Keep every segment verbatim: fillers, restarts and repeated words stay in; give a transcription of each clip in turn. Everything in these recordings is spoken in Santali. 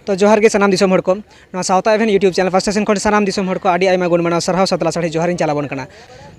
ᱛᱚ ᱡᱚᱦᱟᱨ ᱜᱮ ᱥᱟᱱᱟᱢ ᱫᱤᱥᱚᱢ ᱦᱚᱲ ᱠᱚ᱾ ᱱᱚᱣᱟ ᱥᱟᱶᱛᱟ ᱮᱵᱷᱮᱱ YouTube ᱪᱮᱱᱮᱞ ᱯᱟᱥᱴᱟ ᱥᱮᱱ ᱠᱷᱚᱱ ᱥᱟᱱᱟᱢ ᱫᱤᱥᱚᱢ ᱦᱚᱲ ᱠᱚ ᱟᱹᱰᱤ ᱟᱭᱢᱟ ᱜᱩᱱ ᱢᱟᱱᱟᱣ ᱥᱟᱨᱦᱟᱣ ᱥᱟᱛᱞᱟ ᱥᱟᱹᱲᱤ ᱡᱚᱦᱟᱨᱤᱧ ᱪᱟᱞ ᱟᱵᱚᱱ ᱠᱟᱱᱟ᱾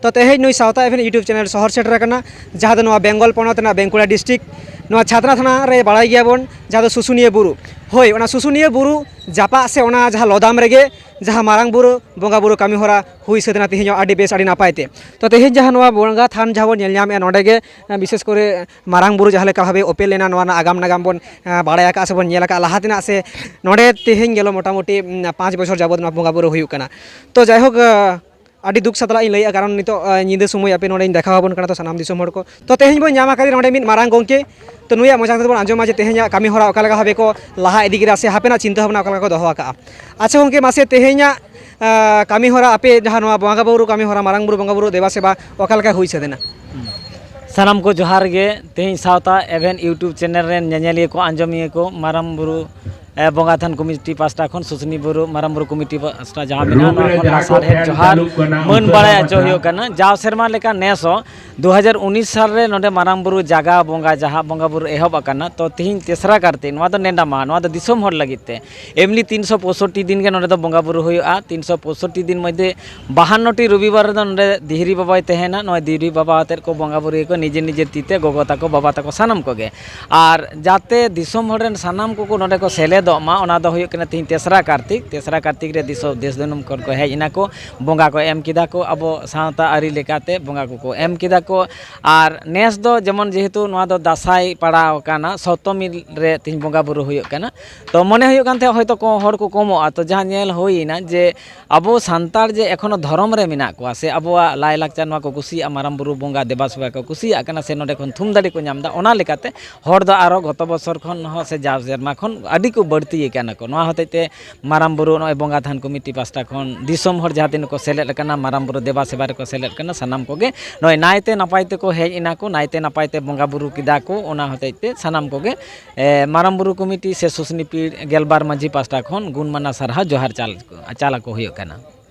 ᱛᱚ ᱛᱮᱦᱮᱧ ᱱᱩᱭ ᱥᱟᱶᱛᱟ ᱮᱵᱷᱮᱱ YouTube ᱪᱮᱱᱮᱞ ᱥᱚᱦᱚᱨ ᱥᱮᱴᱮᱨ ᱟᱠᱟᱱᱟ, ᱡᱟᱦᱟᱸ ᱫᱚ ᱱᱚᱣᱟ ᱵᱮᱝᱜᱚᱞ ᱯᱚᱱᱚᱛ ᱨᱮᱱᱟᱜ ᱵᱟᱸᱠᱩᱲᱟ ᱰᱤᱥᱴᱨᱤᱠᱴ, ᱱᱚᱣᱟ ᱪᱷᱟᱛᱱᱟ ᱛᱷᱟᱱᱟ ᱨᱮ ᱵᱟᱲᱟᱭ ᱜᱮᱭᱟᱵᱚᱱ, ᱡᱟᱦᱟᱸ ᱫᱚ ᱥᱩᱥᱩᱱᱤᱭᱟᱹ ᱵᱩᱨᱩ᱾ ᱦᱳᱭ, ᱚᱱᱟ ᱥᱩᱥᱩᱱᱤᱭᱟᱹ ᱵᱩᱨᱩ ᱡᱟᱯᱟᱜ ᱥᱮ ᱚᱱᱟ ᱡᱟᱦᱟᱸ ᱞᱚᱫᱟᱢ ᱨᱮᱜᱮ ᱡᱟᱦᱟᱸ ᱢᱟᱨᱟᱝ ᱵᱩᱨᱩ ᱵᱚᱸᱜᱟ ᱵᱩᱨᱩ ᱠᱟᱹᱢᱤ ᱦᱚᱨᱟ ᱦᱩᱭ ᱥᱟᱹᱛ ᱮᱱᱟ ᱛᱮᱦᱮᱧ ᱦᱚᱸ ᱟᱹᱰᱤ ᱵᱮᱥ, ᱟᱹᱰᱤ ᱱᱟᱯᱟᱭ ᱛᱮ᱾ ᱛᱚ ᱛᱮᱦᱮᱧ ᱡᱟᱦᱟᱸ ᱱᱚᱣᱟ ᱵᱚᱸᱜᱟ ᱛᱷᱟᱱ ᱡᱟᱦᱟᱸ ᱵᱚᱱ ᱧᱮᱞ ᱧᱟᱢᱮᱫᱼᱟ, ᱱᱚᱰᱮ ᱜᱮ, ᱮ, ᱵᱤᱥᱮᱥ ᱠᱚᱨᱮ ᱢᱟᱨᱟᱝ ᱵᱩᱨᱩ ᱡᱟᱦᱟᱸ ᱞᱮᱠᱟ ᱵᱷᱟᱵᱮ ᱚᱯᱮᱞ ᱞᱮᱱᱟ, ᱱᱚᱣᱟ ᱨᱮᱱᱟᱜ ᱟᱜᱟᱢ ᱱᱟᱜᱟᱢ ᱵᱚᱱ, ᱮ, ᱵᱟᱲᱟᱭ ᱟᱠᱟᱫᱼᱟ ᱥᱮ ᱵᱚᱱ ᱧᱮᱞ ᱟᱠᱟᱫᱼᱟ ᱞᱟᱦᱟ ᱛᱮᱱᱟᱜ ᱥᱮ ᱱᱚᱰᱮ ᱛᱮᱦᱮᱧ ᱜᱮᱞᱚ ᱢᱚᱴᱟᱢᱩᱴᱤ, ᱩᱢ, ᱯᱟᱸᱪ ᱵᱚᱪᱷᱚᱨ ᱡᱟᱵᱚᱛ ᱱᱚᱣᱟ ᱵᱚᱸᱜᱟ ᱵᱩᱨᱩ ᱦᱩᱭᱩᱜ ᱠᱟᱱᱟ᱾ ᱛᱚ ᱡᱟᱭᱦᱳᱠ, ᱮ, ᱟᱹᱰᱤ ᱫᱩᱠ ᱥᱟᱛᱞᱟᱜ ᱤᱧ ᱞᱟᱹᱭᱮᱫᱼᱟ, ᱠᱟᱨᱚᱱ ᱱᱤᱛᱚᱜ, ᱮ, ᱧᱤᱫᱟᱹ ᱥᱚᱢᱚᱭ ᱟᱯᱮ ᱱᱚᱰᱮᱧ ᱫᱮᱠᱷᱟᱣ ᱟᱵᱚᱱ ᱠᱟᱱᱟ, ᱛᱚ ᱥᱟᱱᱟᱢ ᱫᱤᱥᱚᱢ ᱦᱚᱲ ᱠᱚ᱾ ᱛᱚ ᱛᱮᱦᱮᱧ ᱵᱚᱱ ᱧᱟᱢ ᱟᱠᱟᱫᱮ ᱱᱚᱰᱮ ᱢᱤᱫ ᱢᱟᱨᱟᱝ ᱜᱚᱢᱠᱮ᱾ ᱛᱚ ᱱᱩᱭᱟᱜ ᱢᱚᱪᱟ ᱛᱮᱵᱚᱱ ᱟᱸᱡᱚᱢᱟ ᱡᱮ ᱛᱮᱦᱮᱧᱟᱜ ᱠᱟᱹᱢᱤ ᱦᱚᱨᱟ ᱚᱠᱟ ᱞᱮᱠᱟ ᱵᱷᱟᱵᱮ ᱠᱚ ᱞᱟᱦᱟ ᱤᱫᱤ ᱠᱮᱫᱟ ᱥᱮ ᱦᱟᱯᱮᱱᱟᱜ ᱪᱤᱱᱛᱟᱹ ᱵᱷᱟᱵᱽᱱᱟ ᱚᱠᱟ ᱞᱮᱠᱟ ᱠᱚ ᱫᱚᱦᱚ ᱟᱠᱟᱫᱼᱟ᱾ ᱟᱪᱪᱷᱟ ᱜᱚᱢᱠᱮ, ᱢᱟᱥᱮ ᱛᱮᱦᱮᱧᱟᱜ, ᱮ, ᱠᱟᱹᱢᱤ ᱦᱚᱨᱟ ᱟᱯᱮ ᱡᱟᱦᱟᱸ ᱱᱚᱣᱟ ᱵᱚᱸᱜᱟ ᱵᱩᱨᱩ ᱠᱟᱹᱢᱤ ᱦᱚᱨᱟ, ᱢᱟᱨᱟᱝ ᱵᱩᱨᱩ ᱵᱚᱸᱜᱟ ᱵᱩᱨᱩ ᱫᱮᱵᱟ ᱥᱮᱵᱟ ᱚᱠᱟ ᱞᱮᱠᱟ ᱦᱩᱭ ᱥᱟᱹᱛ ᱮᱱᱟ? ᱥᱟᱱᱟᱢ ᱠᱚ ᱡᱚᱦᱟᱨ ᱜᱮ᱾ ᱛᱮᱦᱮᱧ ᱥᱟᱶᱛᱟ ᱮᱵᱷᱮᱱ YouTube ᱪᱮᱱᱮᱞ ᱨᱮᱱ ᱧᱮᱧᱮᱞᱤᱭᱟᱹ ᱠᱚ, ᱟᱸᱡᱚᱢᱤᱭᱟᱹ ᱠᱚ, ᱢᱟᱨᱟᱝ ᱵᱩᱨᱩ, ᱮ, ᱵᱚᱸᱜᱟ ᱛᱷᱟᱱ ᱠᱚᱢᱤᱴᱤ ᱯᱟᱥᱴᱟ ᱠᱷᱚᱱ, ᱥᱩᱥᱱᱤ ᱵᱩᱨᱩ ᱢᱟᱨᱟᱝ ᱵᱩᱨᱩ ᱠᱚᱢᱤᱴᱤ ᱯᱟᱥᱴᱟ ᱡᱟᱦᱟᱸ ᱢᱮᱱᱟᱜᱼᱟ, ᱱᱚᱣᱟ ᱠᱷᱚᱱ ᱱᱚᱣᱟ ᱥᱟᱨᱦᱮᱫ ᱡᱚᱦᱟᱨ ᱢᱟᱹᱱ ᱵᱟᱲᱟᱭ ᱦᱚᱪᱚ ᱦᱩᱭᱩᱜ ᱠᱟᱱᱟ᱾ ᱡᱟᱣ ᱥᱮᱨᱢᱟ ᱞᱮᱠᱟ ᱱᱮᱥ ᱦᱚᱸ ᱫᱩ ᱦᱟᱡᱟᱨ ᱩᱱᱤᱥ ᱥᱟᱞ ᱨᱮ ᱱᱚᱰᱮ ᱢᱟᱨᱟᱝ ᱵᱩᱨᱩ ᱡᱟᱜᱟ ᱵᱚᱸᱜᱟ ᱡᱟᱦᱟᱸ ᱵᱚᱸᱜᱟ ᱵᱩᱨᱩ ᱮᱦᱚᱵ ᱟᱠᱟᱱᱟ, ᱛᱚ ᱛᱮᱦᱮᱧ ᱛᱮᱥᱨᱟ ᱠᱟᱨᱛᱮ ᱱᱚᱣᱟ ᱫᱚ ᱱᱮᱰᱟ ᱢᱟᱦᱟ, ᱱᱚᱣᱟ ᱫᱚ ᱫᱤᱥᱚᱢ ᱦᱚᱲ ᱞᱟᱹᱜᱤᱫ ᱛᱮ᱾ ᱮᱢᱱᱤ ᱛᱤᱱᱥᱚ ᱯᱚᱸᱭᱥᱚᱴᱴᱤ ᱫᱤᱱ ᱜᱮ ᱱᱚᱰᱮ ᱫᱚ ᱵᱚᱸᱜᱟ ᱵᱩᱨᱩ ᱦᱩᱭᱩᱜᱼᱟ᱾ ᱛᱤᱱᱥᱚ ᱯᱚᱸᱭᱥᱚᱴᱴᱤ ᱫᱤᱱ ᱢᱚᱫᱽᱫᱷᱮ ᱵᱟᱦᱟᱱᱱᱚ ᱴᱤ ᱨᱚᱵᱤᱵᱟᱨ ᱨᱮᱫᱚ ᱱᱚᱰᱮ ᱫᱷᱤᱨᱤ ᱵᱟᱵᱟᱭ ᱛᱟᱦᱮᱱᱟ᱾ ᱱᱚᱜᱼᱚᱭ ᱫᱷᱤᱨᱤ ᱵᱟᱵᱟ ᱟᱛᱮᱫ ᱠᱚ ᱵᱚᱸᱜᱟ ᱵᱩᱨᱩᱭᱟᱠᱚ, ᱱᱤᱡᱮ ᱱᱤᱡᱮ ᱛᱤ ᱛᱮ, ᱜᱚᱜᱚ ᱛᱟᱠᱚ, ᱵᱟᱵᱟ ᱛᱟᱠᱚ, ᱥᱟᱱᱟᱢ ᱠᱚᱜᱮ᱾ ᱟᱨ ᱡᱟᱛᱮ ᱫᱤᱥᱚᱢ ᱦᱚᱲ ᱨᱮᱱ ᱥᱟᱱᱟᱢ ᱠᱚᱠᱚ ᱱᱚᱰᱮ ᱠᱚ ᱥᱮᱞᱮᱫᱚᱜ ᱢᱟ, ᱚᱱᱟ ᱫᱚ ᱦᱩᱭᱩᱜ ᱠᱟᱱᱟ ᱛᱮᱦᱮᱧ ᱛᱮᱥᱨᱟ ᱠᱟᱨᱛᱤᱠ᱾ ᱛᱮᱥᱨᱟ ᱠᱟᱨᱛᱤᱠ ᱨᱮ ᱫᱤᱥᱚᱢ ᱫᱮᱥ ᱫᱩᱱᱤᱭᱟᱹ ᱠᱷᱚᱱ ᱠᱚ ᱦᱮᱡ ᱮᱱᱟ ᱠᱚ, ᱵᱚᱸᱜᱟ ᱠᱚ ᱮᱢ ᱠᱮᱫᱟ ᱠᱚ, ᱟᱵᱚ ᱥᱟᱶᱛᱟ ᱟᱹᱨᱤ ᱞᱮᱠᱟᱛᱮ ᱵᱚᱸᱜᱟ ᱠᱚᱠᱚ ᱮᱢ ᱠᱮᱫᱟ ᱠᱚ᱾ ᱟᱨ ᱱᱮᱥ ᱫᱚ ᱡᱮᱢᱚᱱ ᱡᱮᱦᱮᱛᱩ ᱱᱚᱣᱟ ᱫᱚ ᱫᱟᱸᱥᱟᱭ ᱯᱟᱲᱟᱣ ᱟᱠᱟᱱᱟ, ᱥᱚᱯᱛᱚᱢᱤ ᱨᱮ ᱛᱮᱦᱮᱧ ᱵᱚᱸᱜᱟ ᱵᱩᱨᱩ ᱦᱩᱭᱩᱜ ᱠᱟᱱᱟ, ᱛᱚ ᱢᱚᱱᱮ ᱦᱩᱭᱩᱜ ᱠᱟᱱ ᱛᱟᱦᱮᱸᱫ ᱦᱚᱭᱛᱳ ᱠᱚ ᱦᱚᱲ ᱠᱚ ᱠᱚᱢᱚᱜᱼᱟ᱾ ᱛᱚ ᱡᱟᱦᱟᱸ ᱧᱮᱞ ᱦᱩᱭᱮᱱᱟ ᱡᱮ ᱟᱵᱚ ᱥᱟᱱᱛᱟᱲ ᱡᱮ ᱮᱠᱷᱚᱱᱳ ᱫᱷᱚᱨᱚᱢ ᱨᱮ ᱢᱮᱱᱟᱜ ᱠᱚᱣᱟ ᱥᱮ ᱟᱵᱚᱣᱟᱜ ᱞᱟᱭᱼᱞᱟᱠᱪᱟᱨ ᱱᱚᱣᱟ ᱠᱚ ᱠᱩᱥᱤᱭᱟᱜᱼᱟ, ᱢᱟᱨᱟᱝ ᱵᱩᱨᱩ ᱵᱚᱸᱜᱟ ᱫᱮᱵᱟ ᱥᱮᱵᱟ ᱠᱚ ᱠᱩᱥᱤᱭᱟᱜ ᱠᱟᱱᱟ ᱥᱮ ᱱᱚᱰᱮ ᱠᱷᱚᱱ ᱛᱷᱩᱢ ᱫᱟᱲᱮ ᱠᱚ ᱧᱟᱢ ᱮᱫᱟ, ᱚᱱᱟ ᱞᱮᱠᱟᱛᱮ ᱦᱚᱲ ᱫᱚ ᱟᱨᱚ ᱜᱚᱛᱚ ᱵᱚᱪᱷᱚᱨ ᱠᱷᱚᱱ ᱦᱚᱸ ᱥᱮ ᱡᱟᱣ ᱥᱮᱨᱢᱟ ᱠᱷᱚᱱ ᱟᱹᱰᱤ ᱠᱚ ᱵᱟᱹᱲᱛᱤ ᱟᱠᱟᱱᱟ ᱠᱚ᱾ ᱱᱚᱣᱟ ᱦᱚᱛᱮᱡ ᱛᱮ ᱢᱟᱨᱟᱝ ᱵᱩᱨᱩ ᱱᱚᱜᱼᱚᱭ ᱵᱚᱸᱜᱟ ᱛᱷᱟᱱ ᱠᱚᱢᱤᱴᱤ ᱯᱟᱥᱴᱟ ᱠᱷᱚᱱ ᱫᱤᱥᱚᱢ ᱦᱚᱲ ᱡᱟᱦᱟᱸ ᱛᱤᱱᱟᱹᱜ ᱠᱚ ᱥᱮᱞᱮᱫ ᱟᱠᱟᱱᱟ, ᱢᱟᱨᱟᱝ ᱵᱩᱨᱩ ᱫᱮᱵᱟ ᱥᱮᱵᱟ ᱨᱮᱠᱚ ᱥᱮᱞᱮᱫ ᱟᱠᱟᱱᱟ, ᱥᱟᱱᱟᱢ ᱠᱚᱜᱮ ᱱᱚᱜᱼᱚᱭ ᱱᱟᱭᱛᱮ ᱱᱟᱯᱟᱭ ᱛᱮᱠᱚ ᱦᱮᱡ ᱮᱱᱟ ᱠᱚ, ᱱᱟᱭᱛᱮ ᱱᱟᱯᱟᱭ ᱛᱮ ᱵᱚᱸᱜᱟ ᱵᱩᱨᱩ ᱠᱮᱫᱟ ᱠᱚ᱾ ᱚᱱᱟ ᱦᱚᱛᱮᱡ ᱛᱮ ᱥᱟᱱᱟᱢ ᱠᱚᱜᱮ, ᱮ, ᱢᱟᱨᱟᱝ ᱵᱩᱨᱩ ᱠᱚᱢᱤᱴᱤ ᱥᱮ ᱥᱩᱥᱱᱤ ᱯᱤᱲ ᱜᱮᱞᱵᱟᱨ ᱢᱟᱹᱡᱷᱤ ᱯᱟᱥᱴᱟ ᱠᱷᱚᱱ ᱜᱩᱱ ᱢᱟᱱᱟ ᱥᱟᱨᱦᱟᱣ ᱡᱚᱦᱟᱨ ᱪᱟᱞ, ᱪᱟᱞ ᱟᱠᱚ ᱦᱩᱭᱩᱜ ᱠᱟᱱᱟ᱾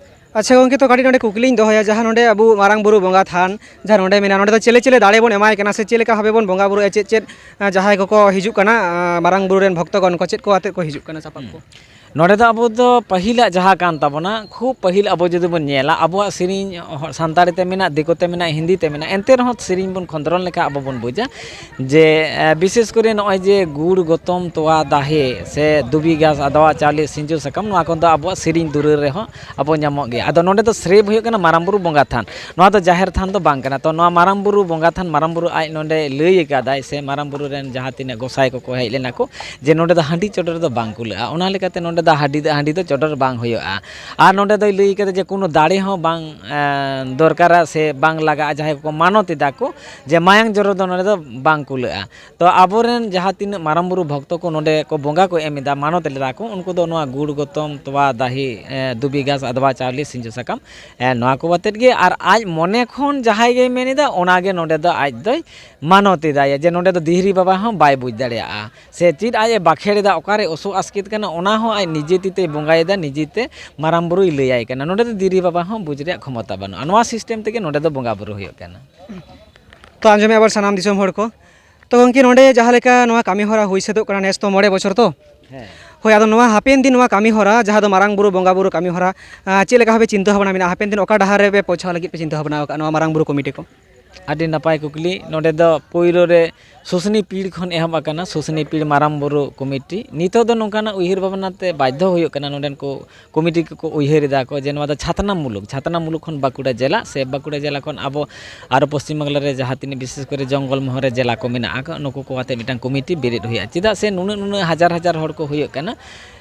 ᱟᱪᱪᱷᱟ ᱜᱚᱢᱠᱮ, ᱛᱚ ᱠᱟᱹᱴᱤᱡ ᱱᱚᱰᱮ ᱠᱩᱠᱞᱤᱧ ᱫᱚᱦᱚᱭᱟ, ᱡᱟᱦᱟᱸ ᱱᱚᱰᱮ ᱟᱵᱚ ᱢᱟᱨᱟᱝ ᱵᱩᱨᱩ ᱵᱚᱸᱜᱟ ᱛᱷᱟᱱ ᱡᱟᱦᱟᱸ ᱱᱚᱰᱮ ᱢᱮᱱᱟᱜᱼᱟ, ᱱᱚᱰᱮ ᱫᱚ ᱪᱮᱞᱮ ᱪᱮᱞᱮ ᱫᱟᱲᱮ ᱵᱚᱱ ᱮᱢᱟᱭ ᱠᱟᱱᱟ, ᱥᱮ ᱪᱮᱫ ᱞᱮᱠᱟ ᱵᱷᱟᱵᱮ ᱵᱚᱱ ᱵᱚᱸᱜᱟ ᱵᱩᱨᱩᱭᱟ? ᱪᱮᱫ ᱪᱮᱫ, ᱟᱸ, ᱡᱟᱦᱟᱸᱭ ᱠᱚᱠᱚ ᱦᱤᱡᱩᱜ ᱠᱟᱱᱟ, ᱟᱸ, ᱢᱟᱨᱟᱝ ᱵᱩᱨᱩ ᱨᱮᱱ ᱵᱷᱚᱠᱛᱚᱜᱚᱱ ᱠᱚ, ᱪᱮᱫ ᱠᱚ ᱟᱛᱮᱫ ᱠᱚ ᱦᱤᱡᱩᱜ ᱠᱟᱱᱟ ᱥᱟᱯᱟᱵ ᱠᱚ? ᱱᱚᱰᱮ ᱫᱚ ᱟᱵᱚ ᱫᱚ ᱯᱟᱹᱦᱤᱞᱟᱜ ᱡᱟᱦᱟᱸ ᱠᱟᱱ ᱛᱟᱵᱚᱱᱟ, ᱠᱷᱩᱵ ᱯᱟᱹᱦᱤᱞ ᱟᱵᱚ ᱡᱩᱫᱤ ᱵᱚᱱ ᱧᱮᱞᱟ, ᱟᱵᱚᱣᱟᱜ ᱥᱮᱨᱮᱧ ᱦᱚ-, ᱥᱟᱱᱛᱟᱲᱤ ᱛᱮ ᱢᱮᱱᱟᱜ, ᱫᱤᱠᱩ ᱛᱮ ᱢᱮᱱᱟᱜ, ᱦᱤᱱᱫᱤ ᱛᱮ ᱢᱮᱱᱟᱜ, ᱮᱱᱛᱮ ᱨᱮᱦᱚᱸ ᱥᱮᱨᱮᱧ ᱵᱚᱱ ᱠᱷᱚᱸᱫᱽᱨᱚᱱ ᱞᱮᱠᱷᱟᱱ ᱟᱵᱚ ᱵᱚᱱ ᱵᱩᱡᱟ ᱡᱮ, ᱮ, ᱵᱤᱥᱮᱥ ᱠᱚᱨᱮ ᱱᱚᱜᱼᱚᱭ ᱡᱮ ᱜᱩᱲ, ᱜᱚᱛᱚᱢ, ᱛᱚᱣᱟ, ᱫᱟᱦᱮ ᱥᱮ ᱫᱩᱵᱤ ᱜᱷᱟᱥ, ᱟᱫᱣᱟ ᱪᱟᱣᱞᱮ, ᱥᱤᱸᱡᱳ ᱥᱟᱠᱟᱢ, ᱱᱚᱣᱟ ᱠᱚᱫᱚ ᱟᱵᱚᱣᱟᱜ ᱥᱮᱨᱮᱧ ᱫᱩᱨᱟᱹ ᱨᱮᱦᱚᱸ ᱟᱵᱚ ᱧᱟᱢᱚᱜ ᱜᱮᱭᱟ᱾ ᱟᱫᱚ ᱱᱚᱰᱮ ᱫᱚ ᱥᱨᱮᱯ ᱦᱩᱭᱩᱜ ᱠᱟᱱᱟ ᱢᱟᱨᱟᱝ ᱵᱩᱨᱩ ᱵᱚᱸᱜᱟ ᱛᱷᱟᱱ, ᱱᱚᱣᱟ ᱫᱚ ᱡᱟᱦᱮᱨ ᱛᱷᱟᱱ ᱫᱚ ᱵᱟᱝ ᱠᱟᱱᱟ᱾ ᱛᱚ ᱱᱚᱣᱟ ᱢᱟᱨᱟᱝ ᱵᱩᱨᱩ ᱵᱚᱸᱜᱟ ᱛᱷᱟᱱ ᱢᱟᱨᱟᱝ ᱵᱩᱨᱩ ᱟᱡ ᱱᱚᱰᱮ ᱞᱟᱹᱭ ᱟᱠᱟᱫᱟᱭ, ᱥᱮ ᱢᱟᱨᱟᱝ ᱵᱩᱨᱩ ᱨᱮᱱ ᱡᱟᱦᱟᱸ ᱛᱤᱱᱟᱹᱜ ᱜᱚᱸᱥᱟᱭ ᱠᱚᱠᱚ ᱦᱮᱡ ᱞᱮᱱᱟ ᱠᱚ, ᱡᱮ ᱱᱚᱰᱮ ᱫᱚ ᱦᱟᱺᱰᱤ ᱪᱚᱰᱚᱨ ᱫᱚ ᱵᱟᱝ ᱠᱩᱞᱟᱹᱜᱼᱟ᱾ ᱚᱱᱟ ᱞᱮᱠᱟᱛᱮ ᱱᱚᱰᱮ ᱫᱚ ᱦᱟᱺᱰᱤ ᱫᱚ, ᱦᱟᱺᱰᱤ ᱫᱚ ᱪᱚᱰᱚᱨ ᱵᱟᱝ ᱦᱩᱭᱩᱜᱼᱟ᱾ ᱟᱨ ᱱᱚᱰᱮ ᱫᱚᱭ ᱞᱟᱹᱭ ᱠᱟᱫᱟ ᱡᱮ ᱠᱳᱱᱳ ᱫᱟᱲᱮ ᱦᱚᱸ ᱵᱟᱝ, ᱮᱸ, ᱫᱚᱨᱠᱟᱨᱟ ᱥᱮ ᱵᱟᱝ ᱞᱟᱜᱟᱜᱼᱟ, ᱡᱟᱦᱟᱸᱭ ᱠᱚᱠᱚ ᱢᱟᱱᱚᱛ ᱮᱫᱟ ᱠᱚ ᱡᱮ ᱢᱟᱭᱟᱝ ᱡᱚᱨᱚ ᱫᱚ ᱱᱚᱰᱮ ᱫᱚ ᱵᱟᱝ ᱠᱩᱞᱟᱹᱜᱼᱟ᱾ ᱛᱚ ᱟᱵᱚᱨᱮᱱ ᱡᱟᱦᱟᱸ ᱛᱤᱱᱟᱹᱜ ᱢᱟᱨᱟᱝ ᱵᱩᱨᱩ ᱵᱷᱚᱠᱛᱚ ᱠᱚ ᱱᱚᱰᱮ ᱠᱚ ᱵᱚᱸᱜᱟ ᱠᱚ ᱮᱢ ᱮᱫᱟ, ᱢᱟᱱᱚᱛ ᱞᱮᱫᱟ ᱠᱚ, ᱩᱱᱠᱩ ᱫᱚ ᱱᱚᱣᱟ ᱜᱩᱲ, ᱜᱚᱛᱚᱢ, ᱛᱚᱣᱟ, ᱫᱟᱦᱤ, ᱮᱸ, ᱫᱩᱵᱤ ᱜᱷᱟᱥ, ᱟᱫᱽᱣᱟ ᱪᱟᱣᱞᱮ, ᱥᱤᱸᱡᱚ ᱥᱟᱠᱟᱢ, ᱮᱸ, ᱱᱚᱣᱟ ᱠᱚ ᱟᱛᱮᱫ ᱜᱮ᱾ ᱟᱨ ᱟᱡ ᱢᱚᱱᱮ ᱠᱷᱚᱱ ᱡᱟᱦᱟᱸᱭ ᱜᱮᱭ ᱢᱮᱱ ᱮᱫᱟ, ᱚᱱᱟ ᱜᱮ ᱱᱚᱰᱮ ᱫᱚ ᱟᱡ ᱫᱚᱭ ᱢᱟᱱᱚᱛ ᱮᱫᱟᱭ, ᱡᱮ ᱱᱚᱰᱮ ᱫᱚ ᱫᱤᱦᱨᱤ ᱵᱟᱵᱟ ᱦᱚᱸ ᱵᱟᱭ ᱵᱩᱡᱽ ᱫᱟᱲᱮᱭᱟᱜᱼᱟ ᱥᱮ ᱪᱮᱫ ᱟᱡ ᱮ ᱵᱟᱠᱷᱮᱲ ᱮᱫᱟ, ᱚᱠᱟᱨᱮ ᱚᱥᱩ ᱟᱥᱠᱮᱛ ᱠᱟᱱᱟ, ᱚᱱᱟ ᱦᱚᱸ ᱟᱡ ᱱᱤᱡᱮ ᱛᱤ ᱛᱮᱭ ᱵᱚᱸᱜᱟᱭᱮᱫᱟ, ᱱᱤᱡᱮ ᱛᱮ ᱢᱟᱨᱟᱝ ᱵᱩᱨᱩᱭ ᱞᱟᱹᱭᱟᱭ ᱠᱟᱱᱟ᱾ ᱱᱚᱰᱮ ᱫᱚ ᱫᱤᱦᱨᱤ ᱵᱟᱵᱟ ᱦᱚᱸ ᱵᱩᱡᱽ ᱨᱮᱭᱟᱜ ᱠᱷᱚᱢᱚᱛᱟ ᱵᱟᱹᱱᱩᱜᱼᱟ᱾ ᱱᱚᱣᱟ ᱥᱤᱥᱴᱮᱢ ᱛᱮᱜᱮ ᱱᱚᱰᱮ ᱫᱚ ᱵᱚᱸᱜᱟ ᱵᱩᱨᱩ ᱦᱩᱭᱩᱜ ᱠᱟᱱᱟ᱾ ᱛᱚ ᱟᱸᱡᱚᱢᱮᱫ ᱟᱵᱚᱱ ᱥᱟᱱᱟᱢ ᱫᱤᱥᱚᱢ ᱦᱚᱲ ᱠᱚ, ᱛᱚ ᱜᱚᱢᱠᱮ, ᱱᱚᱰᱮ ᱡᱟᱦᱟᱸ ᱞᱮᱠᱟ ᱱᱚᱣᱟ ᱠᱟᱹᱢᱤ ᱦᱚᱨᱟ ᱦᱩᱭ ᱥᱟᱹᱛᱚᱜ ᱠᱟᱱᱟ, ᱱᱮᱥ ᱛᱚ ᱢᱚᱬᱮ ᱵᱚᱪᱷᱚᱨ ᱛᱚ᱾ ᱦᱮᱸ᱾ ᱦᱳᱭ, ᱟᱫᱚ ᱱᱚᱣᱟ ᱦᱟᱯᱮᱱ ᱫᱤᱱ ᱱᱚᱣᱟ ᱠᱟᱹᱢᱤ ᱦᱚᱨᱟ, ᱡᱟᱦᱟᱸ ᱫᱚ ᱢᱟᱨᱟᱝ ᱵᱩᱨᱩ ᱵᱚᱸᱜᱟ ᱵᱩᱨᱩ ᱠᱟᱹᱢᱤ ᱦᱚᱨᱟ, ᱟᱸ, ᱪᱮᱫ ᱞᱮᱠᱟ ᱵᱷᱟᱵᱮ ᱪᱤᱱᱛᱟᱹ ᱵᱷᱟᱵᱽᱱᱟ ᱢᱮᱱᱟᱜᱼᱟ? ᱦᱟᱯᱮᱱ ᱫᱤᱱ ᱚᱠᱟ ᱰᱟᱦᱟᱨ ᱨᱮ ᱯᱮ ᱯᱳᱪᱷᱟᱣ ᱞᱟᱹᱜᱤᱫ ᱯᱮ ᱪᱤᱱᱛᱟᱹ ᱵᱷᱟᱵᱽᱱᱟ ᱟᱠᱟᱫᱼᱟ ᱱᱚᱣᱟ ᱢᱟᱨᱟᱝ ᱵᱩᱨᱩ ᱠᱚᱢᱤᱴᱤ ᱠᱚ? ᱟᱹᱰᱤ ᱱᱟᱯᱟᱭ ᱠᱩᱠᱞᱤ᱾ ᱱᱚᱰᱮ ᱫᱚ ᱯᱳᱭᱞᱳ ᱨᱮ ᱥᱩᱥᱱᱤ ᱯᱤᱲ ᱠᱷᱚᱱ ᱮᱦᱚᱵ ᱟᱠᱟᱱᱟ, ᱥᱩᱥᱱᱤ ᱯᱤᱲ ᱢᱟᱨᱟᱝ ᱵᱩᱨᱩ ᱠᱚᱢᱤᱴᱤ᱾ ᱱᱤᱛᱚᱜ ᱫᱚ ᱱᱚᱝᱠᱟᱱᱟᱜ ᱩᱭᱦᱟᱹᱨ ᱵᱷᱟᱵᱽᱱᱟ ᱛᱮ ᱵᱟᱫᱽᱫᱷᱚ ᱦᱩᱭᱩᱜ ᱠᱟᱱᱟ, ᱱᱚᱰᱮᱱ ᱠᱚ ᱠᱚᱢᱤᱴᱤ ᱠᱚᱠᱚ ᱩᱭᱦᱟᱹᱨ ᱮᱫᱟ ᱠᱚ ᱡᱮ ᱱᱚᱣᱟ ᱫᱚ ᱪᱷᱟᱛᱱᱟ ᱢᱩᱞᱩᱠ, ᱪᱷᱟᱛᱱᱟ ᱢᱩᱞᱩᱠ ᱠᱷᱚᱱ ᱵᱟᱸᱠᱩᱲᱟ ᱡᱮᱞᱟ, ᱥᱮ ᱵᱟᱸᱠᱩᱲᱟ ᱡᱮᱞᱟ ᱠᱷᱚᱱ ᱟᱵᱚ ᱟᱨᱚ ᱯᱚᱥᱪᱤᱢ ᱵᱟᱝᱞᱟ ᱨᱮ ᱡᱟᱦᱟᱸ ᱛᱤᱱᱟᱹᱜ ᱵᱤᱥᱮᱥ ᱠᱚᱨᱮ ᱡᱚᱝᱜᱚᱞ ᱢᱚᱦᱚᱞ ᱨᱮ ᱡᱮᱞᱟ ᱠᱚ ᱢᱮᱱᱟᱜ ᱟᱠᱟᱫ, ᱱᱩᱠᱩ ᱠᱚ ᱟᱛᱮ ᱢᱤᱫᱴᱟᱝ ᱠᱚᱢᱤᱴᱤ ᱵᱮᱨᱮᱫ ᱦᱩᱭᱩᱜᱼᱟ᱾ ᱪᱮᱫᱟᱜ ᱥᱮ ᱱᱩᱱᱟᱹᱜ, ᱱᱩᱱᱟᱹᱜ ᱦᱟᱡᱟᱨ ᱦᱟᱡᱟᱨ ᱦᱚᱲ ᱠᱚ ᱦᱩᱭᱩᱜ ᱠᱟᱱᱟ,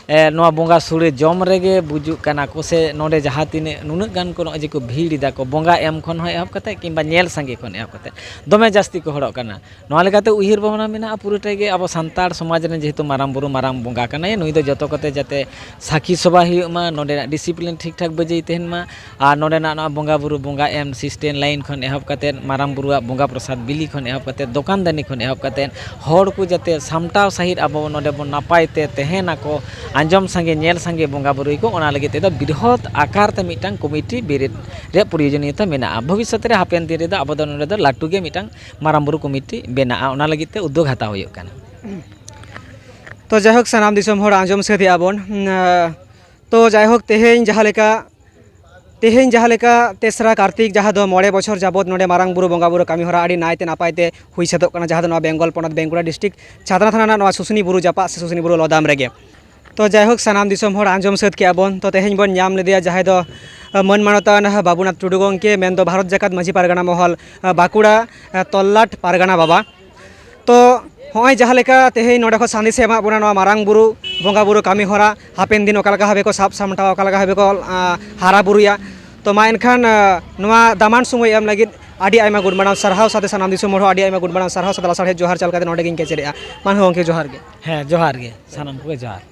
ᱮ, ᱱᱚᱣᱟ ᱵᱚᱸᱜᱟ ᱥᱳᱲᱮ ᱡᱚᱢ ᱨᱮᱜᱮ ᱵᱩᱡᱩᱜ ᱠᱟᱱᱟ ᱠᱚ, ᱥᱮ ᱱᱚᱰᱮ ᱡᱟᱦᱟᱸ ᱛᱤᱱᱟᱹᱜ ᱱᱩᱱᱟᱹᱜ ᱜᱟᱱ ᱠᱚ ᱱᱚᱜᱼᱚᱭ ᱡᱮ ᱠᱚ ᱵᱷᱤᱲ ᱮᱫᱟ ᱠᱚ, ᱵᱚᱸᱜᱟ ᱮᱢ ᱠᱷᱚᱱ ᱦᱚᱸ ᱮᱦᱚᱵ ᱠᱟᱛᱮ ᱠᱤᱝᱵᱟ ᱧᱮᱞ ᱥᱟᱸᱜᱮ ᱠᱷᱚᱱ ᱮᱦᱚᱵ ᱠᱟᱛᱮ ᱫᱚᱢᱮ ᱡᱟᱹᱥᱛᱤ ᱠᱚ ᱦᱚᱲᱚᱜ ᱠᱟᱱᱟ᱾ ᱱᱚᱣᱟ ᱞᱮᱠᱟᱛᱮ ᱩᱭᱦᱟᱹᱨ ᱵᱷᱟᱵᱽᱱᱟ ᱢᱮᱱᱟᱜᱼᱟ ᱯᱩᱨᱟᱹᱴᱟ ᱜᱮ ᱟᱵᱚ ᱥᱟᱱᱛᱟᱲ ᱥᱚᱢᱟᱡᱽ ᱨᱮᱱ ᱡᱮᱦᱮᱛᱩ ᱢᱟᱨᱟᱝ ᱵᱩᱨᱩ ᱢᱟᱨᱟᱝ ᱵᱚᱸᱜᱟ ᱠᱟᱱᱟᱭ, ᱱᱩᱭ ᱫᱚ ᱡᱚᱛᱚ ᱠᱚᱛᱮ ᱡᱟᱛᱮ ᱥᱟᱹᱠᱷᱤ ᱥᱚᱵᱷᱟ ᱦᱩᱭᱩᱜ ᱢᱟ, ᱱᱚᱰᱮᱱᱟᱜ ᱰᱤᱥᱤᱯᱞᱤᱱ ᱴᱷᱤᱠ ᱴᱷᱟᱠ ᱵᱟᱹᱡᱟᱹᱭ ᱛᱟᱦᱮᱱ ᱢᱟ, ᱟᱨ ᱱᱚᱰᱮᱱᱟᱜ ᱱᱚᱣᱟ ᱵᱚᱸᱜᱟ ᱵᱩᱨᱩ ᱵᱚᱸᱜᱟ ᱮᱢ ᱥᱤᱥᱴᱮᱢ ᱞᱟᱭᱤᱱ ᱠᱷᱚᱱ ᱮᱦᱚᱵ ᱠᱟᱛᱮᱫ, ᱢᱟᱨᱟᱝ ᱵᱩᱨᱩᱣᱟᱜ ᱵᱚᱸᱜᱟ ᱯᱨᱚᱥᱟᱫᱽ ᱵᱤᱞᱤ ᱠᱷᱚᱱ ᱮᱦᱚᱵ ᱠᱟᱛᱮᱫ, ᱫᱚᱠᱟᱱ ᱫᱟᱹᱱᱤ ᱠᱷᱚᱱ ᱮᱦᱚᱵ ᱠᱟᱛᱮᱫ, ᱦᱚᱲ ᱠᱚ ᱡᱟᱛᱮ ᱥᱟᱢᱴᱟᱣ ᱥᱟᱺᱦᱤᱡ ᱟᱵᱚ ᱱᱚᱰᱮ ᱵᱚᱱ ᱱᱟᱯᱟᱭ ᱛᱮ ᱛᱟᱦᱮᱱᱟᱠᱚ, ᱟᱸᱡᱚᱢ ᱥᱟᱸᱜᱮ ᱧᱮᱞ ᱥᱟᱸᱜᱮ ᱵᱚᱸᱜᱟ ᱵᱩᱨᱩᱭᱟᱠᱚ, ᱚᱱᱟ ᱞᱟᱹᱜᱤᱫ ᱛᱮᱫᱚ ᱵᱨᱤᱦᱚᱛ ᱟᱠᱟᱨ ᱛᱮ ᱢᱤᱫᱴᱟᱝ ᱠᱚᱢᱤᱴᱤ ᱵᱮᱨᱮᱫ ᱨᱮᱭᱟᱜ ᱯᱨᱚᱭᱳᱡᱚᱱᱤᱭᱚᱛᱟ ᱢᱮᱱᱟᱜᱼᱟ᱾ ᱵᱷᱚᱵᱤᱥᱥᱚᱛ ᱨᱮ ᱦᱟᱯᱮᱱ ᱫᱤᱱ ᱨᱮᱫᱚ ᱟᱵᱚ ᱫᱚ ᱱᱚᱰᱮ ᱫᱚ ᱞᱟᱹᱴᱩ ᱜᱮ ᱢᱤᱫᱴᱟᱝ ᱢᱟᱨᱟᱝ ᱵᱩᱨᱩ ᱠᱚᱢᱤᱴᱤ ᱵᱮᱱᱟᱜᱼᱟ, ᱚᱱᱟ ᱞᱟᱹᱜᱤᱫ ᱛᱮ ᱩᱫᱽᱫᱳᱜᱽ ᱦᱟᱛᱟᱣ ᱦᱩᱭᱩᱜ ᱠᱟᱱᱟ᱾ ᱛᱚ ᱡᱟᱭᱦᱳᱠ, ᱥᱟᱱᱟᱢ ᱫᱤᱥᱚᱢ ᱦᱚᱲ ᱟᱸᱡᱚᱢ ᱥᱟᱹᱛ ᱮᱫᱼᱟ ᱵᱚᱱ᱾ ᱩᱸ, ᱛᱚ ᱡᱟᱭᱦᱳᱠ, ᱛᱮᱦᱮᱧ ᱡᱟᱦᱟᱸ ᱞᱮᱠᱟ, ᱛᱮᱦᱮᱧ ᱡᱟᱦᱟᱸ ᱞᱮᱠᱟ ᱛᱮᱥᱨᱟ ᱠᱟᱨᱛᱤᱠ, ᱡᱟᱦᱟᱸ ᱫᱚ ᱢᱚᱬᱮ ᱵᱚᱪᱷᱚᱨ ᱡᱟᱵᱚᱛ ᱱᱚᱰᱮ ᱢᱟᱨᱟᱝ ᱵᱩᱨᱩ ᱵᱚᱸᱜᱟ ᱵᱩᱨᱩ ᱠᱟᱹᱢᱤ ᱦᱚᱨᱟ ᱟᱹᱰᱤ ᱱᱟᱭᱛᱮ ᱱᱟᱯᱟᱭ ᱛᱮ ᱦᱩᱭ ᱥᱟᱹᱛᱚᱜ ᱠᱟᱱᱟ, ᱡᱟᱦᱟᱸ ᱫᱚ ᱱᱚᱣᱟ ᱵᱮᱝᱜᱚᱞ ᱯᱚᱱᱚᱛ ᱵᱟᱸᱠᱩᱲᱟ ᱰᱤᱥᱴᱨᱤᱠᱴ ᱪᱷᱟᱛᱱᱟ ᱛᱷᱟᱱᱟ ᱨᱮᱱᱟᱜ ᱱᱚᱣᱟ ᱥᱩᱥᱩᱱᱤ ᱵᱩᱨᱩ ᱡᱟᱯᱟᱜ ᱥᱮ ᱥᱩᱥᱩᱱᱤ ᱵᱩᱨᱩ ᱞᱚᱫᱟᱢ ᱨᱮᱜᱮ᱾ ᱛᱚ ᱡᱟᱭᱦᱳᱠ, ᱥᱟᱱᱟᱢ ᱫᱤᱥᱚᱢ ᱦᱚᱲ ᱟᱸᱡᱚᱢ ᱥᱟᱹᱛ ᱠᱮᱜᱼᱟ ᱵᱚᱱ᱾ ᱛᱚ ᱛᱮᱦᱮᱧ ᱵᱚᱱ ᱧᱟᱢ ᱞᱮᱫᱮᱭᱟ ᱡᱟᱦᱟᱸᱭ ᱫᱚ, ᱟᱹ, ᱢᱟᱹᱱ ᱢᱟᱱᱚᱛᱟᱱ ᱵᱟᱵᱩᱱᱟᱛᱷ ᱴᱩᱰᱩ ᱜᱚᱢᱠᱮ, ᱢᱮᱱᱫᱚ ᱵᱷᱟᱨᱚᱛ ᱡᱟᱠᱟᱛ ᱢᱟᱹᱡᱷᱤ ᱯᱟᱨᱜᱟᱱᱟ ᱢᱚᱦᱚᱞ, ᱟᱹ, ᱵᱟᱸᱠᱩᱲᱟ, ᱟᱹ, ᱛᱚᱞᱞᱟᱴ ᱯᱟᱨᱜᱟᱱᱟ ᱵᱟᱵᱟ᱾ ᱛᱚ ᱦᱚᱸᱜᱼᱚᱭ ᱡᱟᱦᱟᱸ ᱞᱮᱠᱟ ᱛᱮᱦᱮᱧ ᱱᱚᱰᱮ ᱠᱷᱚᱱ ᱥᱟᱸᱫᱮᱥ ᱮ ᱮᱢᱟᱜ ᱵᱚᱱᱟ, ᱱᱚᱣᱟ ᱢᱟᱨᱟᱝ ᱵᱩᱨᱩ ᱵᱚᱸᱜᱟ ᱵᱩᱨᱩ ᱠᱟᱹᱢᱤ ᱦᱚᱨᱟ ᱦᱟᱯᱮᱱ ᱫᱤᱱ ᱚᱠᱟ ᱞᱮᱠᱟ ᱵᱷᱟᱵᱮ ᱠᱚ ᱥᱟᱵ ᱥᱟᱢᱴᱟᱣᱟ, ᱚᱠᱟ ᱞᱮᱠᱟ ᱵᱷᱟᱵᱮ ᱠᱚ, ᱟᱸ, ᱦᱟᱨᱟ ᱵᱩᱨᱩᱭᱟ᱾ ᱛᱚ ᱢᱟ ᱮᱱᱠᱷᱟᱱ, ᱟᱸ, ᱱᱚᱣᱟ ᱫᱟᱢᱟᱱ ᱥᱚᱢᱚᱭ ᱮᱢ ᱞᱟᱹᱜᱤᱫ ᱟᱹᱰᱤ ᱟᱭᱢᱟ ᱜᱩᱱ ᱢᱟᱱᱟᱣ ᱥᱟᱨᱦᱟᱣ, ᱥᱟᱶᱛᱮ ᱥᱟᱱᱟᱢ ᱫᱤᱥᱚᱢ ᱦᱚᱲ ᱦᱚᱸ ᱟᱹᱰᱤ ᱟᱭᱢᱟ ᱜᱩᱱ ᱢᱟᱱᱟᱣ ᱥᱟᱨᱦᱟᱣ ᱥᱟᱶᱛᱮ ᱞᱟᱥᱟᱲᱦᱮᱫ ᱡᱚᱦᱟᱨ ᱪᱟᱞ ᱠᱟᱛᱮ ᱱᱚᱰᱮ ᱜᱤᱧ ᱠᱮᱪᱮᱫᱮᱜᱼᱟ᱾ ᱢᱟ ᱦᱚᱸ ᱜᱚᱢᱠᱮ, ᱡᱚᱦᱟᱨ ᱜᱮ᱾ ᱦᱮᱸ, ᱡᱚᱦᱟᱨ ᱜᱮ, ᱥᱟᱱᱟᱢ ᱠᱚᱜᱮ ᱡᱚᱦᱟᱨ᱾